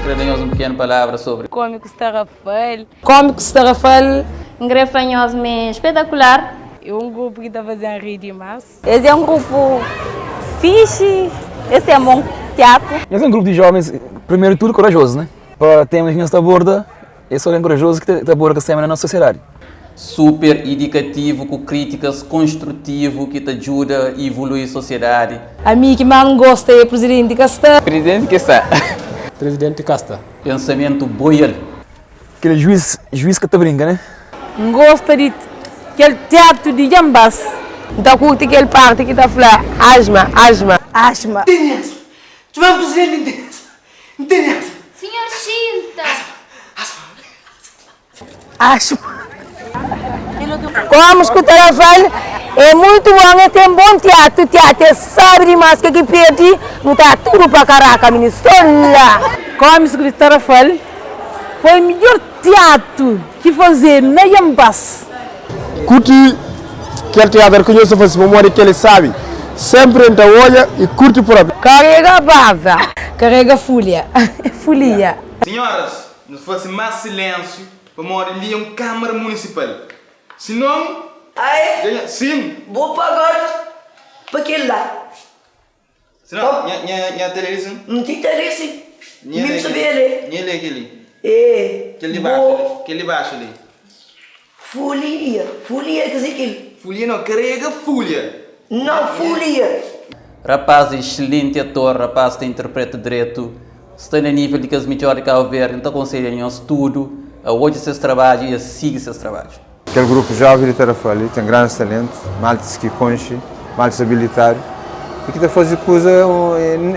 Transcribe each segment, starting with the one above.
N kre da nhos un pikenu palavra sobri. Kómikus Tarrafal. Kómikus Tarrafal. N kre fla nhos ma é spetakular. É un grupu ki ta faze-m ri dimás. Es é un grupu fixi, es ten bon tiatru. Es é un grupu di jovens, primeru di tudu korajozu, né? Pa temas ki nhos ta aborda, é so algen korajozu ki ta aborda kes tema na nos sosiedadi. Super idikativu ku kritikas konstrutivu ki ta djuda ivului sosiedadi. Ami ki más N gosta é Presidenti ka sta. Presidenti ki sta. Presidenti ka sta. Pensamentu boial. Kel juiz, juiz ka ta brinka, né? N gosta di kel teatu di Djanbás. N ta kurti kel parti ki ta fla asma, asma. Asma. Tene asma. Txoma-m prizidenti, N tene asma. N tene asma. Sinhor xinta. Asma. Kómus ku Tarrafal é muitu bon, es ten bon tiatu, tiatu é sabi dimás, ke ki perde nu ta tudu pa karaka mininu, so la. Kómus ku Tarrafal foi midjór tiatu ki fazedu na Ianbás. Kurti kel teatro ki nhos ta fase pamodi kel é sabi sempre N ta odja e kurti propi. Karega baza. Karega fulha. Fulia. Senhoras, nhos fase más silénsiu pamodi li é un Kámara Munisipal. Sinon, Aê? dja nha. Sin! Bo paga pa kel la. Sinon, nha, nha, nha ta lé li sin? N ti ta lé sin. Nha Mi lé N sabe kel-li. lé. Nha lé kel-li. Ê, Kel di baxu li. bo. Kel di baxu li. Folia, folia é kuzê kel? Folia nau, karega fulha. Nau, folia. Rapaz é excelente ator, rapaz ta interpreta dretu, sta na nível di kes midjor di Cabo Verde, N ta konselha nhos tudu a odja ses trabadju e a sigi ses trabadju. Kel grupu jovem di Tarrafal li ten grandis talentus, maltis ki konxe, maltis abilitadu i ki ta faze kuza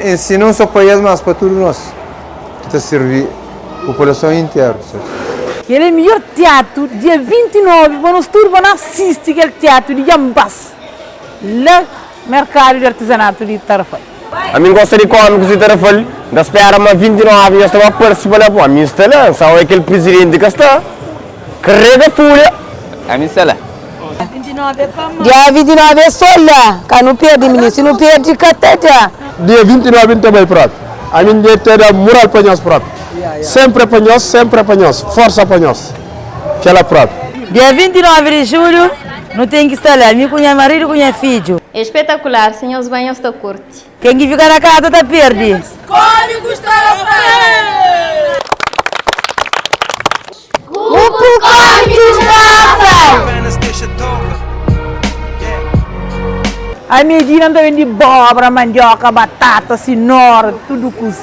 en si non so pa es mas pa tudu nos ki ta sirvi populason interu. Kel é midjor tiatu dia 29 pa nos tudu pa no asisti kel tiatu di Djambas la merkadu di artizanatu di Tarrafal. Ami N gosta di kómikus di Tarrafal, N ta spera ma 29 nhos ta ba parsipa la pô ami N sta la, N sa oi kel prizidenti ka sta. Karega fulha. Ami sta la. Dia 29 é so la, ka nu perde mininu, si nu perde ka ta da. Dia 29 N ta bai propi. Ami N ta da mural pa nhos propi. Sempre pa nhos, sempre pa nhos. Forsa pa nhos. Kela propi. Dia 29 di julhu nu ten ki sta la, mi ku nha maridu ku nha fidju. É espetacular, se nhos bai nhos ta curti. Ken ki fika na kaza ta perde. Kómikus Tarrafal! Grupu Kómikus Tarrafal! A Medina N ta bende bóbra, mandioka, batata, sinora, tudu kuza.